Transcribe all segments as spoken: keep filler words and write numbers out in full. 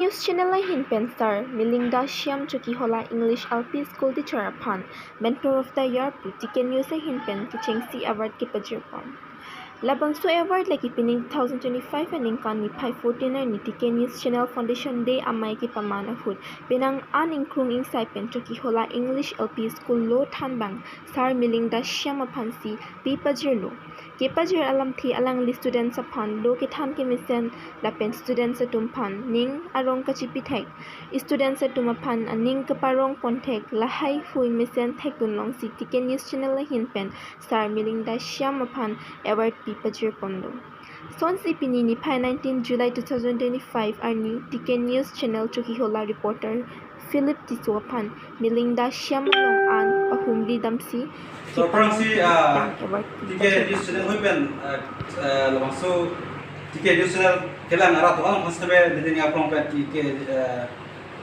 News Channel ahin pen Sar Milinda Shyam Chokihola English L P School Teacher aphan Mentor of the Year pu T K News ahin pen kechengsi award kepajirpon. Labangso award lake pining two thousand twenty-five aningkan niphai fourteen arni T K News Channel Foundation Day amei kepaman ahut penang an ingkrung ingsai pen Chokihola English L P School lo thanbang Sar Milinda Shyam aphansi pipajirlo. Kepajir alamthe alangli students aphan lo kethan kemesen lapen students atum aphan ning arong kachipithek, students atum aphan aning kaparong ponthek lahai hui mesen thekdun longsi T K News Channel ahin pen Sar Milinda Shyam aphan award pipajirponlo. Sonsi pini niphai nineteen July two thousand twenty-five arni T K News Channel Chokihola reporter Philip Tisso aphan Milinda Shyam along an pahumri damsi So, aphrangsi, ah, tang award T K News Channel hui pen, ah, ah, labangso T K News Channel kelang arat atum aphan sebe diding aphrang pen T K, ah,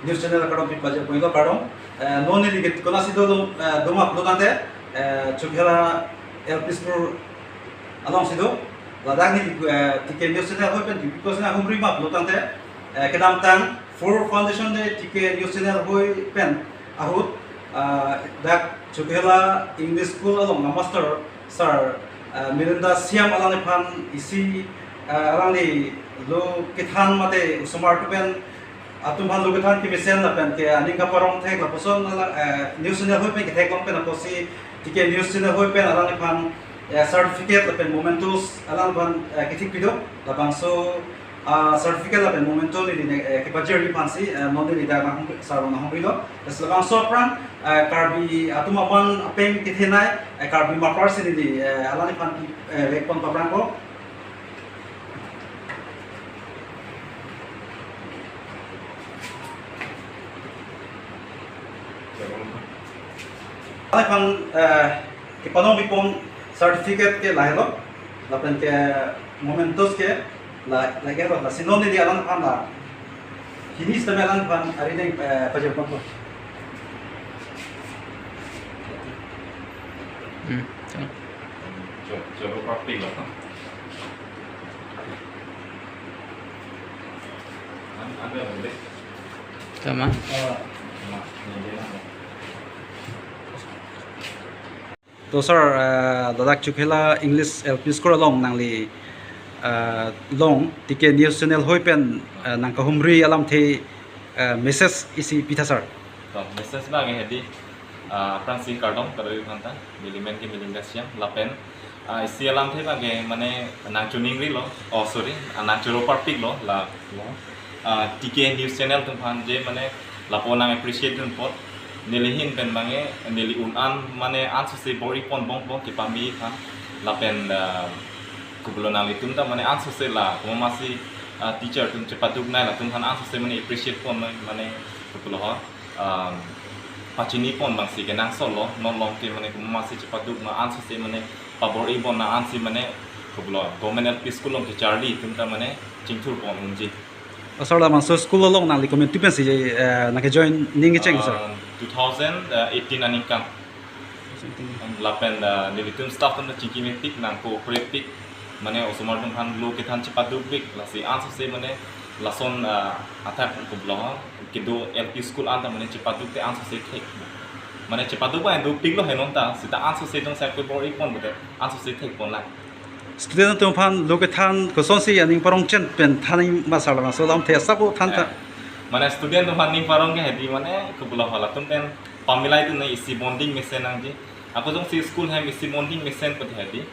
News Channel kardom pipajirpon-iklo kardom. Ah, non neli ke konatsi do, ah, doma pulo tangte, ah, Chokihola L P School alongsi do. Ladak neli, ah, T K News Channel hui pen, because na humri ma pulo tangte, ah, kedamtang four Foundation Day T K News Channel hui pen ahut, ah, dak Chokihola English School along a master Sar, ah, Milinda Shyam alangliphan isi, ah, alangli lo kethan mate osomar atum pen atum aphan lo kethan kemesen lapen ke aning kaparong thek lapuson ala, ah, News Channel hui pen kethek long pen apotsi T K News Channel hui pen alangliphan, ah, certificate lapen mementos alangliphan, ah, kethik pido labangso ah, certificate lapen memento neli, eh, kepajirji aphansi, eh, non neli dak nang, sar nanghumrilo. Laso labangso aphrang, eh, Karbi atum aphan apeng kethenei, eh, Karbi Mapar si neli, eh, alangliphan, eh, vekpon paphrangpo. Alangliphan, eh, kepanong pipon certificate ke lahelo, lapen ke mementos ke la, lahelo, lasi non neli alangliphan la hini sitame alangliphan arideng, eh, pajirponpo. Hmm, chalo. Chalo, chalo, practice lo. An-, an deh. Tama. Ah. Nah, ini dia. To sir, eh, ladak Chokihola English L P School along nangli, eh, long T K News Channel hui pen, eh, nangkahumri alamthe, eh, message isi pitha sir. To, message abang ke hedi, ah, aphrangsi kardom kadokave aphanta, neli men ke Milinda Shyam, lapen, ah, isi alamthe abang ke mane nangchoningrilo, oh sorry, ah, nangchoro parpiklo, la, lo, ah, T K News Channel atum aphan je mane lapu nang appreciate dun apot, neli ahin pen abang ke, neli un an mane ansose bor-ipon bom bom kepame aphan, lapen, ah, kopilo nanglitum ta mane ansose la, komatsi, ah, teacher atum chepaduknei latum aphan ansose mane appreciate pon mane, mane kopilo ho, ah, pachinipon abangsi kenangsotlo, non along ke mane komatsi chepaduk ma ansose mane pabor-ipon na ansi mane kopilo Government L P School along kecharli atum ta mane chingthurpon unji. Oh, sir, labangso school along nangli komantu pensi, eh, nangkejoin ning kecheng, sir? Ah, two thousand eighteen aningkan. Lapen, ah, nelitum staff atum ta chingki mepik, nang cooperate pik, mane osomar atum aphan lo kethan chepaduk pik, lasi ansose mane lason, ah, athak kopilo ho, kedo L P school anta mane chepaduk te ansose thek. Mane chepaduk abang dopiklo henonta, seta ansose jongsi ako bor-ipon pute, ansose thekpon lang. Student atum aphan lo kethan kosonsi aning parong chen pen than-ik ma sir, labangso alamthe asap than ta. Eh, mane student atum aphan ning parong ke hedi mane kopilo ho latum pen pamilai atum ne isi bonding mesen nangji. Ako jongsi school hem isi bonding mesen pute hedi.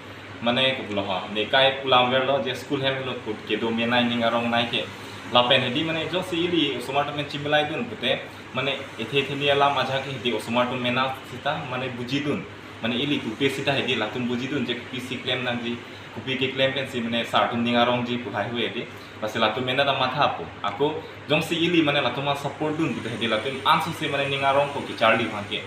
Mane kopilo ho, ne kai pulang verlo je school hem lo kut kedo menei ning arong nai ke. Lapen hedi mane jongsi ili osomar atum pen chimilai dun pute, mane ethe theni alam ajak ke hedi osomar atum mena seta mane buji dun. Mane ili pupe seta hedi latum buji dun je kopisi klem nangji, kopi keklem pensi mane sar atum ning arongji pu lahai hui hedi. Lasi latum mena ta mathapo. Ako jongsi ili mane latum a support dun pute hedi latum ansose mane ning arongpo kecharli aphan ke.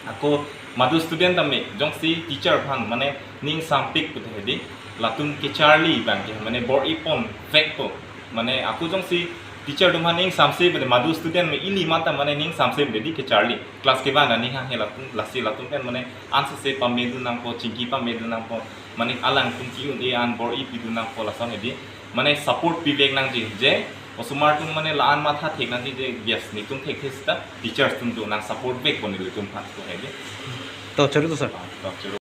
Ako madu student tame jongsi teacher aphan mane ning sampik pute hedi latum kecharli abang ke mane bor-ipon vekpo. Mane ako jongsi teacher atum aphan ning samse pute madu student me ili mata mane ning samse pute hedi kecharli. Class kevang aning hang he latum, lasi latum pen mane ansose pame dun nangpo, chingki pame dun nangpo, mane alangtum ki-un-e an bor-ipi dun nangpo lason hedi. Mane support pivek nangji je Osomar atum mane la-an matha thek nangji je, yes, netum thekthe seta teachers atum do nang support back pon nelitum aphan ko hedi. To choro to sir. To choro.